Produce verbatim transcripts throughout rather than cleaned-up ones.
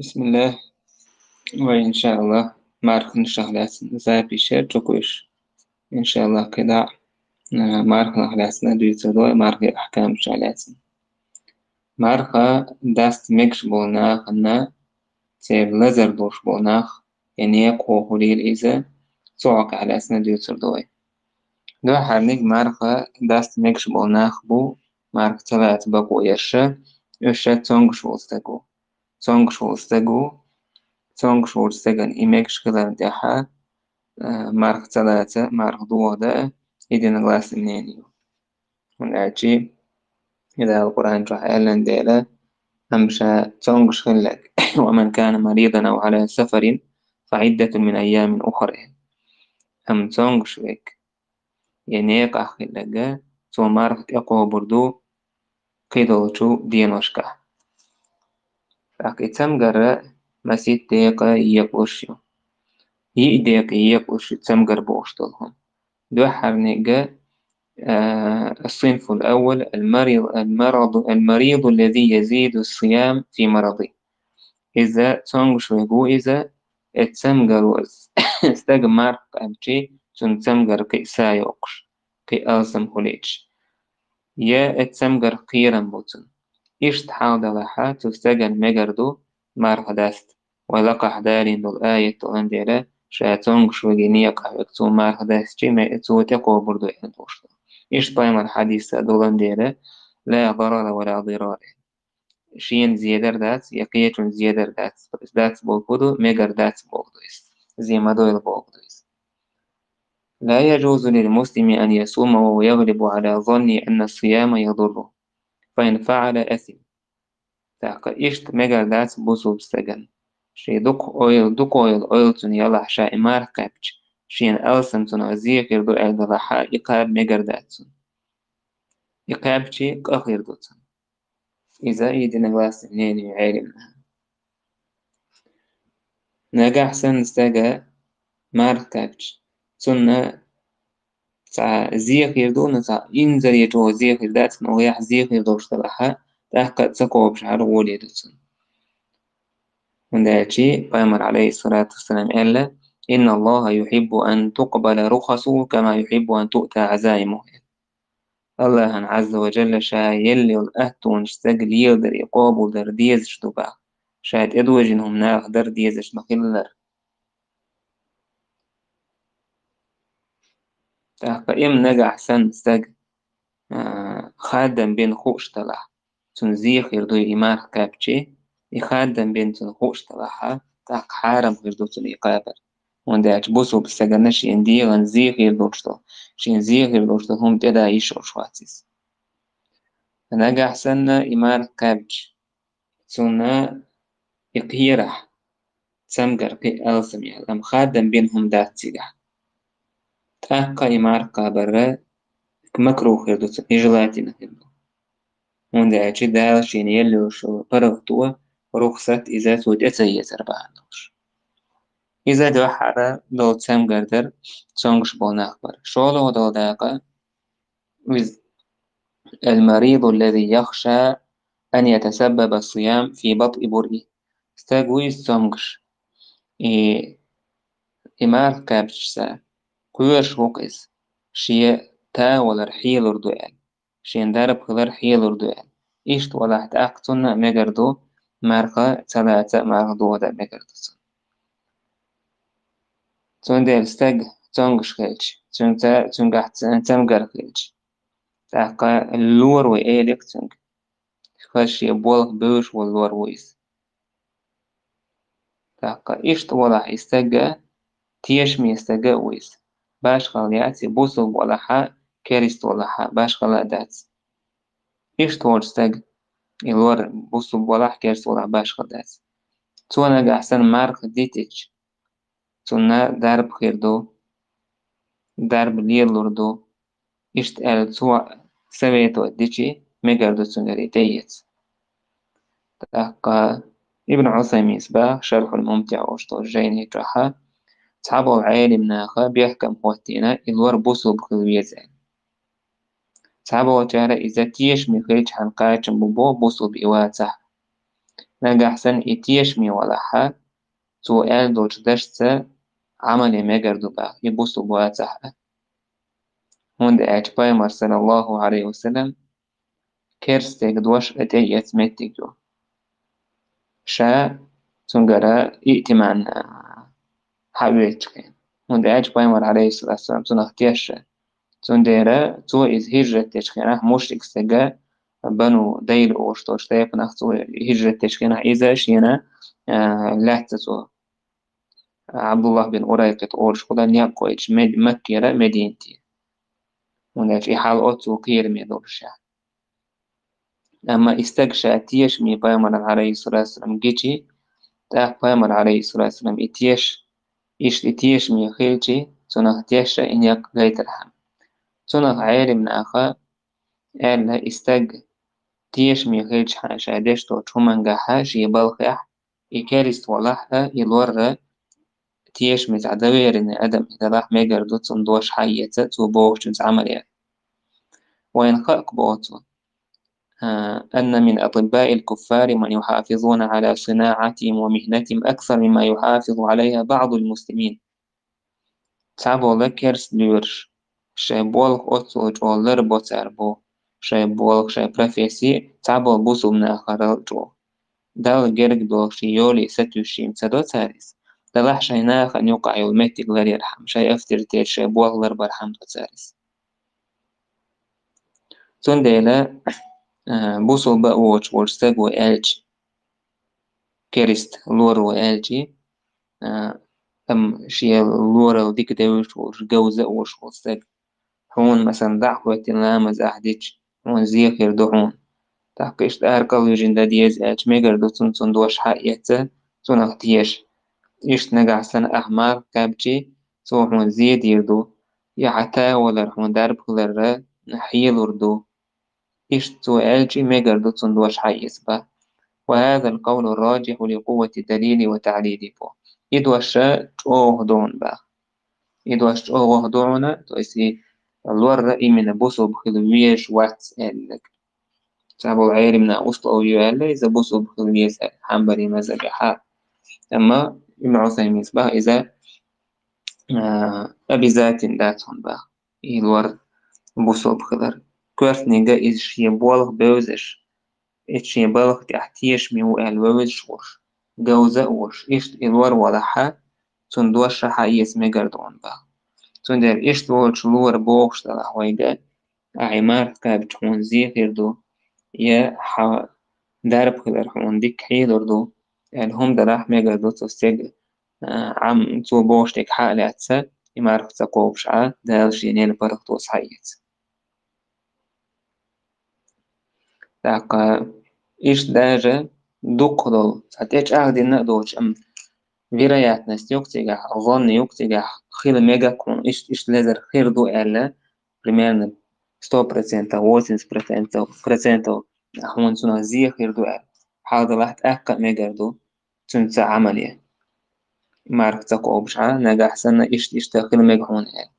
بسم الله. وإن شاء الله, марханашах лаьцна запись чукхуьйш. إن شاء الله, кхидӀа, а, марханах лаьцна дуьйцур ду вай, мархий ахькамашах лаьцна. Марха даста мегаш болу нахана, церан лазар долуш болу нах, я некъахо хуьлийла иза, цу хьокъехь лаьцна дуьйцур ду вай. Дуьххьарниг марха даста мегаш болу нах бу, марха ца лаца бакъо ерш, уьш цомгуш волу стаг ву. Цомгуш волу стаг ву, цомгуш волчу стеган и мегаш хиларна тӀаьхьа, а, марха ца лаца, марха дохо даа, единогласный мнение ю. ХӀунда аьлча, и Дала Къуръан чохь аьллан дела, амма ша цомгуш хилларг: «ومن كان مريضا أو على سفر فعدة من أيام أخر». Амма цомгуш верг, я некъахь хилларг, цо марха тӀекхобур ду кхидолчу деношкахь. ТӀаккха и цамгар масийтта декъа екъалуш ю. Йиъ декъа екъалуш ю цамгар бохуш долу хӀума. Дуьххьарниг, а, الصنف الأول المريض، المرض، المريض الذي يزيد الصيام في مرضه. Иза цомгуш верг ву иза, и цамгаро стага марха кхаьбчи, цуьнан цамгар кхин а са йоккхуш, кхин а алсам хуьлуьйтуш. Я и цамгар кхерам бу цуьнан. Иштта хьал далахь, цу стеган мегар ду марха даста. Вай лакхахь далийна долу аят долан дела, ша цомгуш верг, некъахь верг, цо марха дастчи, ме-, цо тӀекхобур ду аьлла долуш ду. Иштта пайхамар хьадиса долан дела: «لا ضرر ولا ضرار». Шена зедар дац, я кхечунна зедар дац. Дац бохург ду, мегар дац бохург ду иза. Зе ма дойла бохург ду иза. «لا يجوز للمسلم أن يصوم وهو يغلب على ظنه أن الصيام يضره، فإن فعل أثم». ТӀаккха иштта мегар дац бусулба стеган. Шен дукха ойла, дукха ойла, ойла цунна ялахь, ша и марха кхаьбча, шена алсам цунах зе хир ду аьлла далахь, и кхаба мегар дац цунна. И кхаьбчи, къа хир ду цунна. Иза единогласный мнение ю Ӏеламнаха. Нагахь санна стага марха кхаьбча, цунна цхьа зе хир ду, но цхьа инзаре чӀогӀа зе хир дац, но яхь зе хир долуш далахь, тӀаккха а ца кхобуш хьара гӀоле ду цунна. ХӀунда аьлча пайхамар, алейхиссалату вассалам, аьлла: «إن الله يحب أن تقبل رخصه كما يحب أن تؤتى عزائمه». АллахӀан, Ӏазза ва Жалла, ша елла йолу аттонаш стага леладар и къобалдар дезаш ду боху, ша тӀедожийна хӀума наха дар дезаш ма-хиллара. ТӀаккха и-м нагахь санна стаг, а, хадам бина хууш далахь, цунна зе хир ду и марха кхаьбча, и хадам бина цунна хууш далахь, тӀаккха хьарам хир ду цунна и кхабар. ХӀунда аьлча бусулба стагана шен дегӀан зе хир долуш долу, шен зе хир долуш долу хӀума тӀеда йиш йолуш вац иза. Нагахь санна и марха кхаьбча, цунна и кхерахь цамгар кхин а алсам яьлла, амма хадам бина хӀума дац цигахь. ТӀаккха и марха кхабар макрух хир ду цунна, нежелательно хир ду. ХӀунда аьлча Дала шена елла йолуш йолу паргӀато, рухсат, иза цо тӀе ца езар бахьана долуш. Иза дуьххьара долу цамгар дара, цомгуш болу нах бара. ШолгӀа долу дакъа иза: المريض الذي يخشى أن يتسبب الصيام في بطء برئه. Стаг ву иза цомгуш. И, и марха кхаьбча, кхоьруш ву-кх иза, шен та валар хьелур ду аьлла, шен дарба хилар хьелур ду аьлла. Иштта валахь, тӀаккха цунна а мегар ду марха ца лаца а, марха дохо дан мегар ду цунна. Цундела стаг цомгуш хилча, цуьнца, цуьнгахь ц-, цамгар хилча, тӀаккха лор вай элира цуьнга. Хаза шен болх бевзаш волу лор ву иза. ТӀаккха иштта валахь и стаг а, тешаме стаг а ву иза. Башхалла яц и, бусулба валахь а, керста валахь а, башхалла а дац. Иштта волчу стаг, и лор бусулба валахь, керста валахь, башхалла дац. Цо нагахь санна марха дитича, цунна дарба хир ду, дарба лелалур ду. Иштта аьлла цо совето дичи, мегар ду цуьнгара и тӀеэца. ТӀаккха Ибн Ӏусайминс баха Шархьул Мумтиъ олуш долчу жайни чохь, цхьаболу Ӏелим наха бехкам хӀоттийна, и лор бусулба хила веза аьлла. Цхьаболчара иза тешаме хилчхьана кхачам бу боху, бусулба и вацахь. Нагахь санна и тешаме валахь, цо аьлла долчу дашца Ӏамал ян мегар ду бах, и бусулба вацахь а. ХӀунда аьлча Пайхамар, саллаллаху Ӏалайхи ва саллам, керстега дош а тӀеэца меттиг ю. Ша цуьнгара иътиман хьавоьдучу хенахь. ХӀунда аьлча Пайхамар, Ӏалайхи салату ва салам, цунах тешна. Цундела цо иза хӀижрат дечу хенахь мушрик стага, Бану Дайла олуш долчу тайпанах цо хӀижрат дечу хенахь иза шена, а, лаьцна цо. Абдуллах бин Урайкъит олуш хӀудан некъ кхоьчу Мед-, Маккера Мединате. ХӀунда аьлча и хьал оццул кхераме долуш ша. Амма и стаг ша тешаме Пайхамаран, Ӏалайхи салату ва салам, гичи, тӀаккха Пайхамар, Ӏалайхи салату ва салам, и теш, иштта и тешаме хилчи, цунах тешша и некъ гайтархьама. Цунах Ӏелим наха аьлла, и стаг тешаме хилчхьана ша деш долчу хӀумангахьа шен балхехь, и керст валахь а, и лорра тешаме цхьа доверенный адам хӀун далахь мегар ду цунна дош хьаэца, цо бохучуьнца Ӏамал ян. Вайна хаьа боху цо, а, أن من أطباء الكفار من يحافظون على صناعتهم ومهنتهم أكثر مما يحافظ عليها بعض المسلمين. Цхьаболу керст лоьраш шайн болх оццул чӀогӀа лар бо цара боху, шайн болх, шайн профессия цхьаболу бусулба нахарал чӀогӀа. Далла герга долуш шен йоле сатуьйсуш ца до цара иза. Делахь шайн нахана юкъахь йолу меттиг ларъярхьама, шайн авторитет, шайн болх ларбархьама до цара иза. Цундела, а, бусулба а воцуш волчу стага вай аьлча, керст лоро аьлчи, а, амма шен лоралла дика девзаш волуш, говза а волуш волу стаг, хьуна, масалан, дӀа а хӀоьттина ламаз ахь дича, хьуна зе хир ду хьуна. ТӀаккха иштта аракалвижина дан деза аьлча, мегар ду цунна, цунна дош хьаэца, цунах теша. Иштта нагахь санна ахь марха кхаьбчи, цо хьуна зе дийр ду, я хьан тӀе валар хьуна дарба хиларра хьелур ду. Иштта цо аьлчи, мегар ду цунна дош хьаэца бах. وهذا القول الراجح لقوة الدليل وتعليله. И дош чӀогӀа ду хьуна бах. И дош чӀогӀа ду хьуна, то есть и лорра именно бусулба хила везаш вац аьлларг. Цхьаболу Ӏелимна условие ю аьлла, иза бусулба хила веза аьлла, хьанбали мазхӀабехьа. Амма Ибн Усайминс бах иза, а, обязательно дац хьуна бах. И лор бусулба хилар. Коьртаниг иза шен болх бевзаш, иза шен балха тӀехь тешаме ву аьлла вевзаш волуш, говза а волуш, иштта и лор валахьа, цунна дош хьаэца мегар ду хьуна бах. Цундела иштта волчу лора бохуш делахь вайга, ахь и марха кхаьбча хьуна зе хир ду, я хьан дарба хилар хьуна дика хьелур ду, аьлла хӀума далахь мегар ду цо стеган, а, Ӏам-, цо бохуш дерг хьа а лаьцна, и марха ца кхобуш Ӏа, Дала шен нелла паргӀато схьаэца. ТӀаккха иштта даже дукха долу, цхьа тӀечӀагӀдина а доцуш, амма вероятность юкъа цигахь, зонна юкъа цигахь хила мега хьуна, иштта, иштта лезар хир ду аьлла, примерно сто процентов, восемьдесят процентов, процентов хьуна цунах зе хир ду аьлла. Хьал далахь тӀаккха а мегар ду цуьнца Ӏамал ян. Марха ца кхобуш Ӏа, нагахь санна иштта, иштта хила мега хьуна аьлла.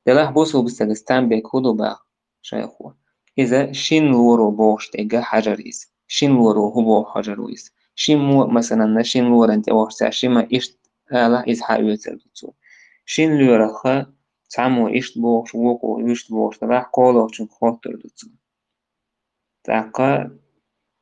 Делахь бусулба стагас там бег хӀун ду бах шайхо? Иза шин лоро бохуш дерг хьажар иза. Шин лоро хӀун боху хьажар ву иза? Шиммо а, масалан, шин лоран тӀе вахча цхьа шима иштта алахь, иза хьаоьцур ду цо. Шин лоьрах цхьаммо иштта бохуш, вукхо иштта бохуш делахь, кхоалгӀачуьнга хоттур ду цо. ТӀаккха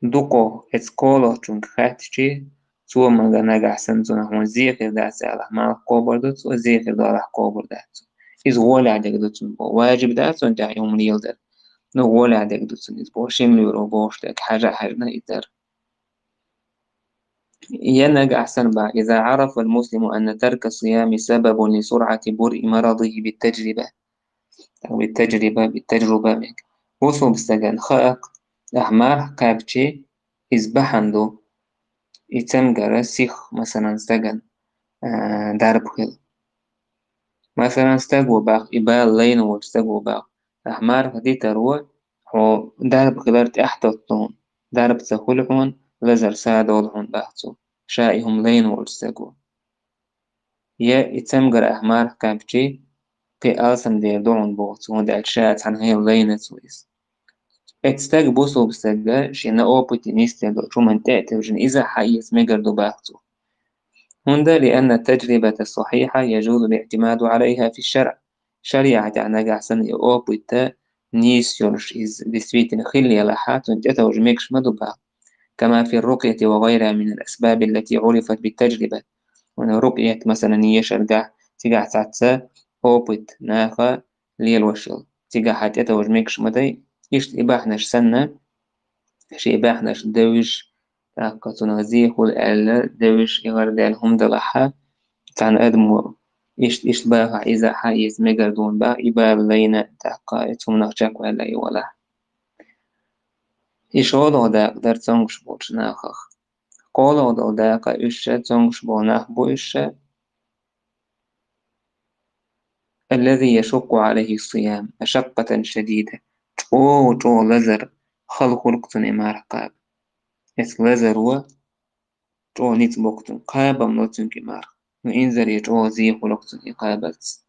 дукхо эцу кхоалгӀачуьнга хаьттичи, цо ма-, нагахь санна цунах хьуна зе хир дац алахь, марха кхобур ду цо, зе хир ду алахь, кхобур дац цо. Иза гӀолехь дерг ду цунна боху. Важиб дац цунна тӀехь и хӀума леладар. Ну, гӀолехь дерг ду цунна иза боху. Шин лоьро бохуш дерг хьажа а хьаьжна иза дара. Я нагахь санна бах: إذا عرف المسلم أن ترك الصيام سبب لسرعة برء مرضه بالتجربة. Так, بالتجربة, بالتجربة мега. Бусулба стагана хаьа, ахь марха кхаьбчи, иза бахьана ду и цамгар сих, масалан, стагана, а, дарба хила. Масалан, стаг ву бах, и бала лайна волчу стаг ву бах. Ахь марха дитар ву, хьо дарба хилар тӀаьхьатотту хьуна, дарба ца хуьлу хьуна, лазар садолу хьуна бах цо, ша и хӀума лайна волчу стаг ву. Я и цамгар ахь марха кхаьбчи, кхин алсам дер ду хьуна боху цо, хӀунда аьлча ша цхьана хӀела лайна цо иза. Эццаг бусулба стага шена опыте нисдеш долчу хӀуманна тӀе а тевжина, иза хьаэца мегар ду баха цо. ХӀунда, لأن التجربة الصحيحة يجوز الاعتماد عليها في الشرع. ШариӀатехь нагахь санна и опыт нийса йолуш, иза действительно хилла елахь, цунна тӀетовжа мегаш ма ду баха. كما في الرقية وغيرها من الأسباب التي عرفت بالتجربة. ХӀунда рукъият, масалан, ешаргахь, цигахь цхьацца опыт наха лелош йолу. Цигахь хьан тӀетовжа мегаш ма дай, иштта и бахьанаш санна, шен бахьанаш девзаш, тӀаккха цунах зе хуьлу аьлла, девзаш, и гӀарадаьлла хӀума далахь, цхьана адамо иштта, иштта бахахь, иза хьаэца мегар ду баха, и бала лайна, тӀаккха и цу хӀуманах чекхваьлла и валахь. И шолгӀа дакъа дара цомгуш болчу нахах. КхоалгӀа долу дакъа уьш ша, цомгуш болу нах бу уьш ша, الذي يشق عليه الصيام مشقة شديدة, чӀогӀа-чӀогӀа лазар хала хуьлу-кх цунна и марха кхаба. Эцу лазаро чӀогӀа ницкъ бо-кх цунна, кхаба-м ло цуьнга и марха. Ну, инзаре чӀогӀа зе хуьлу-кх цунна и кхабарца.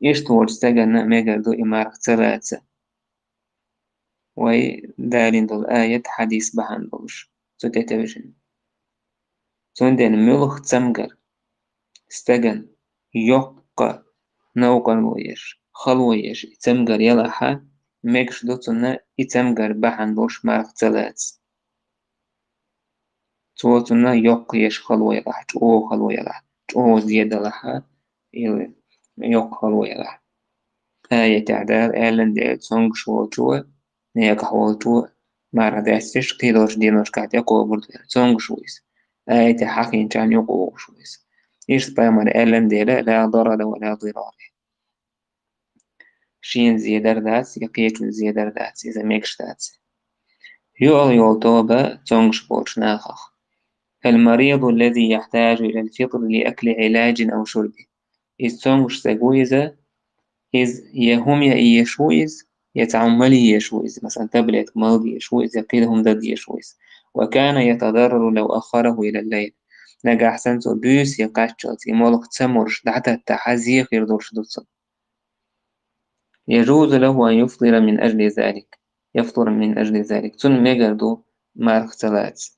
Иштта волчу стаганна мегар ду и марха ца лаца. Вай далийна долу аят, хьадис бахьана долуш, цу тӀе тевжина. Цундела муьлхха цамгар стагана йоккха новкъарло еш, хало еш и цамгар елахь, мегаш ду цунна и цамгар бахьана долуш марха ца лаца. Цо цунна йоккха еш хало елахь, чӀогӀа хало елахь, чӀогӀа зе далахь, и йоккха хало елахь. Аятехь Дала аьллан дела, цомгуш волчо, некъахь волчо марха даьстича, кхидолчу деношкахь тӀекхобур ду, цомгуш ву иза. Аятехь хьахийначарна юкъа вогӀуш ву иза. Иштта пайхамара аьллан дела: لا ضرر ولا ضرار. Шена зе дар дац, я кхечунна зе дар дац, иза мегаш дац. ЙоӀал йолу тоба цомгуш болчу нахах. المريض الذي يحتاج إلى الفطر لأكل علاج أو شرب. Иза цомгуш стаг ву иза, иза я хӀума яа еш ву иза, я цхьа хӀума мала еш ву иза, масалан, таблетка мала дезаш ву иза, я кхин хӀума дан дезаш ву иза. وكان يتضرر لو أخره إلى الليل. Нагахь санна цо буьйса кхаччалц и молха ца мурш дӀататтахь, зе хир долуш ду цунна. يجوز له أن يفطر من أجل ذلك. يفطر من أجل ذلك. Цунна мегар ду марха ца лаца.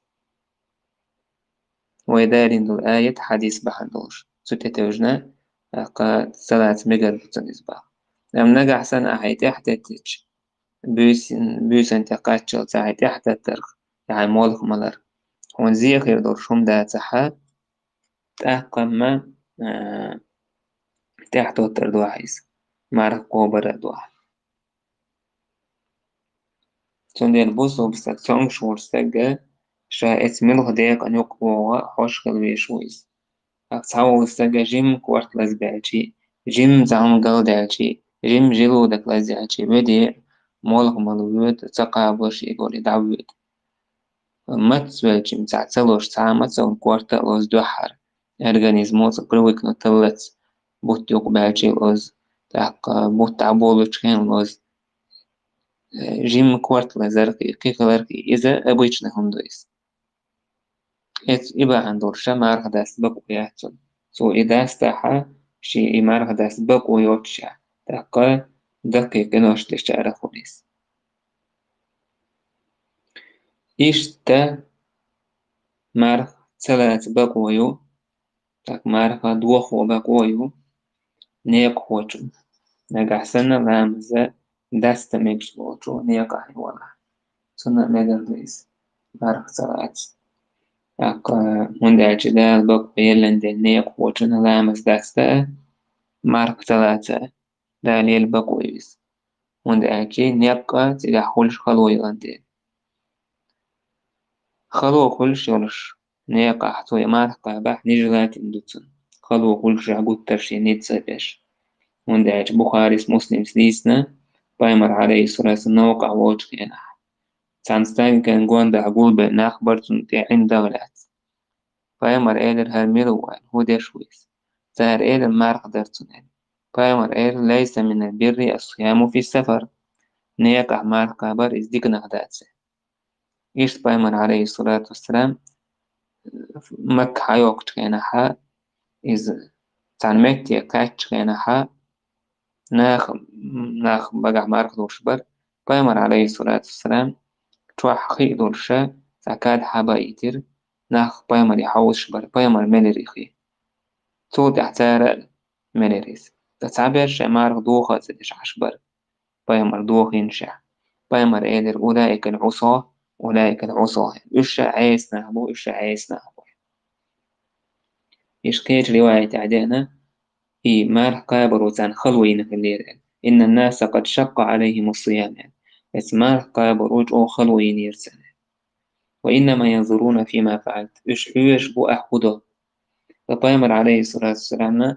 Вай далийна долу аят, хьадис бахьана долуш. Цу тӀе тевжина, тӀаккха ца лаца мегар ду цунна иза баха. Амма нагахь санна ахьа тӀаьхьатеттича, буьйсан, буьйсан тӀе кхаччалц ахьа тӀаьхьататтарх, я хьайн молха малар, хьуна зе хир долуш хӀума дацахь, тӀаккха-м, а, тӀаьхьатоттар ду ахьа иза, марха кхобар а ду ахьа. Цундела бусулба стаг, цомгуш волу стаг, ша эцу муьлхха декъана юкъа вогӀа хьожуш хила везаш ву иза. ТӀаккха цхьа волу стаг жимма корта лазабаьлчий, жимма цхьа хӀума галдаьлчий, жимма желудок лазъяьлчий, веде, молха мала воьду, ца кхабалуш и гори дӀавоьду. Мацвелчим цхьа ца луш, цхьа а ма ца луш, корта а лозу дуьххьара. Организмо цкъа привыкнуть хиллалц, бутт юкъабаьлчий лозу, тӀаккха бутт дӀаболучу хенахь лозу. Э, жимма корта лазарх, кхин хиларх, иза обычный хӀума ду иза. Эцу и бахьана долуш ша марха даста бакъо яц цунна. Цо и дастахь, шен и марха даста бакъо йоццушехь, тӀаккха даккхий къинош дечара хуьлу иза. Иштта марха ца лаца бакъо ю, тӀаккха марха дохо бакъо ю некъахочун. Нагахь санна ламаз даста мегаш волчо некъахь валахь, цунна мегар ду иза марха ца лаца. ТӀаккха, хӀунда аьлча Дала бакъо еллан дела некъахочун ламаз даста а, марха ца лаца а, Дала елла бакъо ю иза. ХӀунда аьлча некъ цигахь хуьлуш хало йолан дела. Хало хуьлуш йолуш некъахь цо и марха кхабахь, нежелательно ду цунна. Хало хуьлушехь гуттар шен ницкъ ца беш. ХӀунда аьлча Бухарис, Муслимс дийцина, пайхамар, алейхиссалату вассалам, новкъахь волчу хенахь, цхьана стагана гондахь гулбелла нах бара цунна тӀе, Ӏин дагӀа лаьцна. Пайхамар элира: «ХӀара мила ву?» аьлла. «ХӀун деш ву иза?» Цара элира: «Марха дара цунна», аьлла. Пайхамар элира: «ليس من البر الصيام في السفر». Некъахь марха кхабар иза диканах дац. Иштта пайхамар, алейхиссалату вассалам, Макка хьайоккхучу хенахьа, иза цхьана метте кхаьччу хенахьа, нах, нах багахь марха луш бара, Пайхамар, алейхиссалату вассалам, чохь хи а долуш, цхьа кад хьабаийтира, нах пайхамаре хьовсуш бара, пайхамар мел йира и хи. Цул тӀаьхьа цара а мел йира иза. Ткъа цхьаберш шайн марха доха а ца деш Ӏаш бара, пайхамар дохийначохь. Пайхамар элира: «Улаикал Ӏусо, улаикал Ӏусо». Уьш ша Ӏеса нах бу, уьш ша Ӏеса нах бу. Иштта кхечу риваятехь деана, и марха кхабаро царна хало йина хиллера аьлла. «Инна наса къад шаккъа Ӏалайхиму сиям», аьлла. Эцу марха кхабаро чӀогӀа хало йинера царна. «Ва иннама янзуруна фима фаъалт». Уьш хьоьжуш бу ахь хӀун до. Ткъа пайхамар, алейхиссалату вассаламна,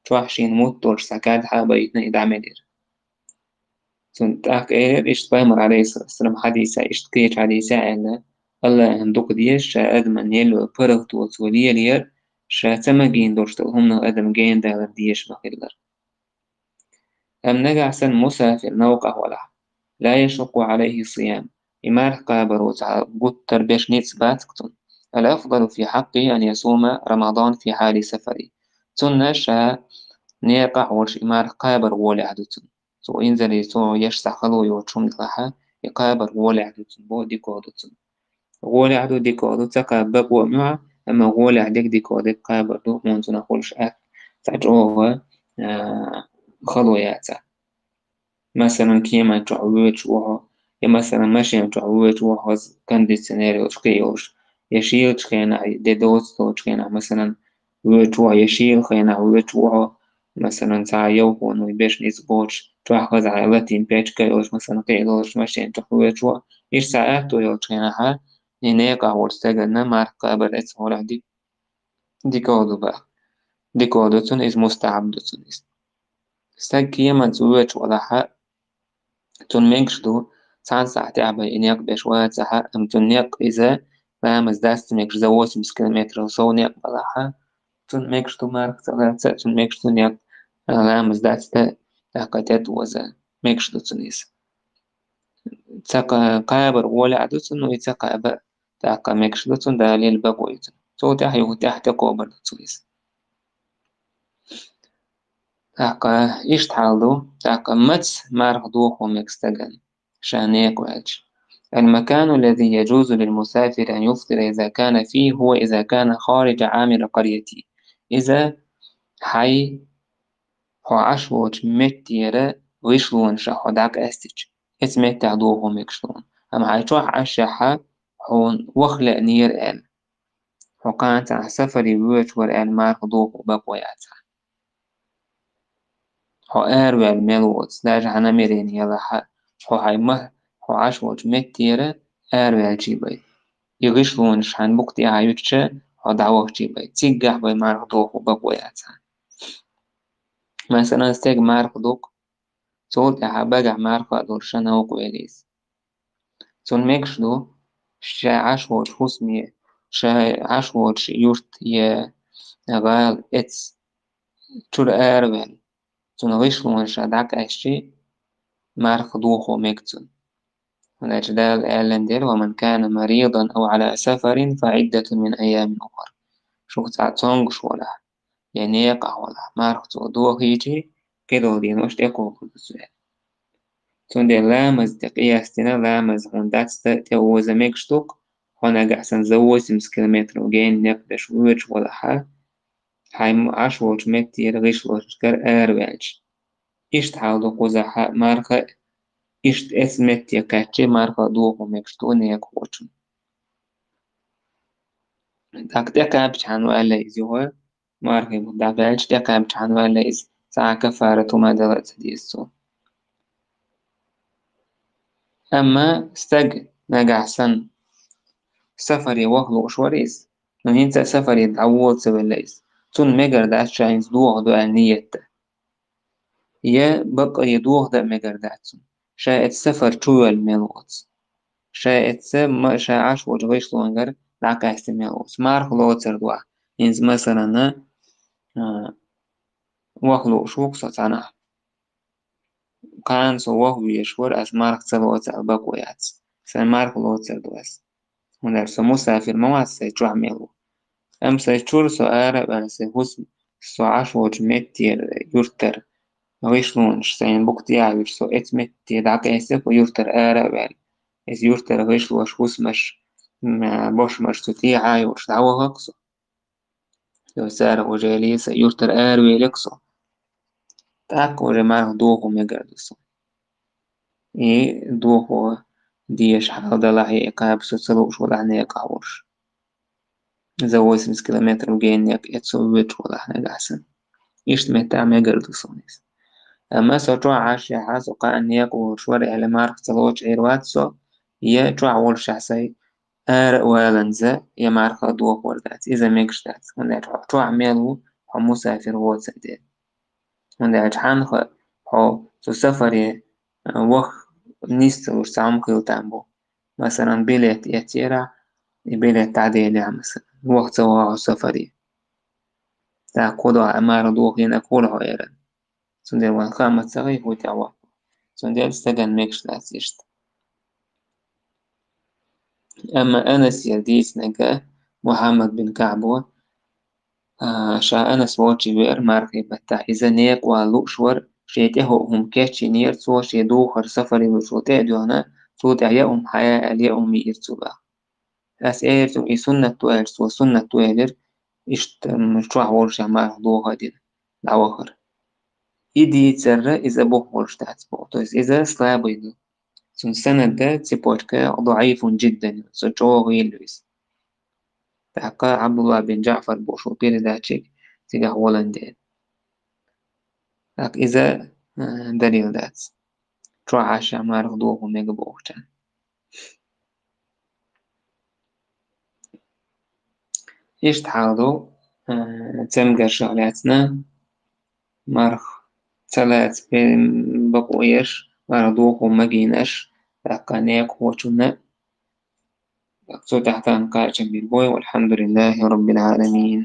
чохь шена мутт долуш цхьа кад хьабаийтина и дӀа мел йира. Цунна тӀаккха элира иштта пайхамар, алейхиссалам, хьадисехь, иштта кхечу хьадисехь аьлла: «Аллахьан дукха деза, ша адаман елла паргӀато цо лелаяр, ша ца магийна долуш долу хӀуманах адам генадалар дезаш ма-хиллара». Амма нагахь санна мусафир новкъахь валахь, ла яшукку Ӏалайхи сиям, и марха кхабаро цхьа гуттар беш ницкъ бац-кх цунна. Ал-афдалу фи хьаккхи ан ясума Рамадан фи хьали сафари. Цунна ша некъахь волуш и марха кхабар гӀолехь ду цунна. Цо инзаре цо еш цхьа хало йоцуш хӀума делахь, и кхабар гӀолехь ду цунна, бо дика ду цунна. ГӀолехь ду, дика ду, ца кхаба бакъо а муьхьа, амма гӀолехь дерг дика ду, дерг кхабар ду, хӀунда цунах хуьлуш атта цхьа чӀогӀа, а, хало яцахь. Масалан, кеман чохь воьдуш ву хьо, я, масалан, машен чохь воьдуш ву хьо, кондиционер йолуш, кхин йолуш, я шийлачу хенахь, де доцу долчу хенахь, масалан, воьдуш ву хьо, я шийла хенахь воьдуш ву хьо, масалан, цхьа йовхо ву беш ницкъ боцуш, чохь хазахь латийна печка йолуш, масалан, кхин йолуш машен чохь воьдуш ву хьо. Иштта цхьа аьтто йолчу хенахь, и некъахь волчу стаганна марха кхабар эцу гӀолехь ди-, дика ду боху. Дика ду цунна иза, мустахьаб ду цунна иза. Стаг кеманца воьдуш валахь, цунна мегаш ду, цхьана сахьтехь бен и некъ беш вацахь, амма цунна некъ иза ламаз дац ца мегаш, за восемьдесят километров сов некъ балахь, цунна мегаш ду марха ца лаца, цунна мегаш ду некъ, а, ламаз дац ца, тӀаккха тӀетӀоза, мегаш ду цунна иза. Ца кха-, кхабар гӀолехь ду цунна, и ца кхаба тӀаккха мегаш ду цунна, Дала елла бакъо ю цунна. Цул тӀаьхьа юха тӀаьхьа тӀекхобур ду цо иза. ТӀаккха иштта хьал ду, тӀаккха маца марха дохо мега стагана, ша некъ ваьлча. Ал-макану аллази яжузу лил-мусафири ан юфтира иза кана фихи хӀува иза кана хариджа Ӏамир ал-къарьяти. Иза хьайн хьо Ӏаш волчу меттера гӀишлонашах хьо дӀакъаьстича, эцу меттехь дохо мегаш ду хьуна. Амма хьайн чохь Ӏашшехь хьуна ваха лаьанера аьлла, хьо кхана цхьана сафаре воьдуш вара аьлла марха дохо бакъо яц хьан. Хьо араваьлла мел воцу, даже хьан намерение ялахь, хьо хьайн ма-, хьо Ӏаш волчу меттера араваьлчий бен. И гӀишлонаш хьайн букъа тӀехьа юьтуча, хьо дӀавахчий бен. Циггахь бен марха дохо бакъо яц хьан. Масалан, стеган марха ду-кх, цул тӀаьхьа багахь марха а долуш ша новкъа вели иза. Цунна мегаш ду, ша Ӏаш волчу хӀусаме, ша Ӏаш волчу юрт я гӀала эца чуьра араваьлла, цунна гӀишлонаш ша дӀакъаьстича, марха дохо мега цунна. ХӀунда аьлча Дала аьллан дера: «Ва ман кана маридан ав Ӏала сафарин фа Ӏиддатун мин айямин ухар». Шух цхьа цомгуш валахь, я некъахь валахь, марха цо дохийчий, кхидолу денош тӀекхобур ду цо аьлла. Цундела ламаз тӀе къиястина, ламаз хьуна дац ца тӀеоза мегаш ду-кх, хьо нагахь санна за восемьдесят километров гена некъ беш воьдуш валахь, хьайн Ӏаш волчу меттера гӀишлошкара араваьлча. Иштта хьал ду кхузахь марха, иштта эцу метте кхаьчча марха дохо мегаш ду некъахочун. ТӀаккха тӀекхаьбча хьан ваьлла иза юха, мархи бу дӀаваьлча, тӀекхаьбча хьан ваьлла иза, цхьа а каффарат хӀума дала а ца деза цо. Амма стаг нагахь санна сафаре ваха лууш вара иза, но хӀинца а сафаре дӀавола ца велла иза, цунна мегар дац ша хӀинца дохадо аьлла ниет дан. Я бакъ а, я дохадан а мегар дац цунна. Ша эцу сафар чу ваьлла мел воцу. Ша эцу ма-, ша Ӏаш волчу гӀишлонгара дӀакъаьстина мел воцу. Марха лоцур ду ахь. ХӀинца, масалана, а, ваха лууш ву-кх со цхьанахь. Кхана со ваха везаш вара, ас марха ца лоцу аьлла бакъо яц. Сайн марха лоцур ду ас. ХӀунда аьлча со мусафир ма вац, сайн чохь мел ву. Амма сайн чуьра со ара а ваьлла, сайн хӀусам, со Ӏаш волчу меттера, юьртара, гӀишлонаш сайна букъ тӀехьа вуьйш со, эцу метте дӀакъаьстира, юртара ара а ваьлла. Иза юртара гӀишлош, хӀусамаш, м, бошмаш цу тӀехьа йолуш дӀавахара со. Цара уже лийса юртара аравелира со. ТӀаккха уже марха дохо мегар ду со. И дохо дезаш хьал далахь, и кхаба со ца лууш валахь некъахь волуш. За восемьдесят километров геннек эцу вуьйцуш валахь нагахь санна. Иштта меттахь мегар ду суна иза. Амма со чохь Ӏашшехьа со кхаъ некъа волуш вара аьлла марха ца лоцуш Ӏийр вац со, я чохь волушехь сайн ара а валанза, я марха дохор дац. Иза мегаш дац. ХӀунда аьлча хьо чохь мел ву, хьо мусафир воцург дела. ХӀунда аьлча хьанна хаьа, хьо цу сафаре, а, ваха нисдалуш цхьа хӀума хила там бу. Масалан, билет эцнера, и билет дӀаделира, масалан, ваха ца вогӀу сафаре. ТӀаккха кху дуьхьа марха дохийна хуьлу хьо эрна. Цундела вайн хаа ма ца хи хӀун тӀехь ваха. Цундела стагана мегаш дац иштта. Амма Анасера дийцинарг, Мухьаммад бин КаӀбо, а, ша Анас волчу веара мархий баттахь, иза некъа вала лууш вара, шен тӀехула хӀума кечйинера цо, шен духар сафаре вуьйцуш тӀе а доьгӀна, цул тӀаьхьа я хӀума хьая аьлла, я хӀума йиира цо баха. Ас элира цуьнга, и суннат ду аьлча, цо суннат ду элира, иштта, м, чохь волушехь марха дохо а дина, дӀавахара. И дийцар иза бух болуш дац боху. То есть иза слабый ду. Цуьнан санад, цепочка, даӀифун жиддан ю, со чӀогӀа гӀийла ю иза. ТӀаккха Ӏабдулла бин ДжаӀфар бохуш ву передатчик цигахь волан дела. ТӀаккха иза, а, далил дац. Чохь Ӏашшехь марха дохо мега бохучарна. Иштта хьал ду, а, цамгаршах лаьцна, марха ца лаца бе-, бакъо еш, марха дохо магийнаш, тӀаккха некъахочунна. Цу тӀехь тахана кхачам бийр бу, валхьамдулиллахӀи раббил Ӏаламин.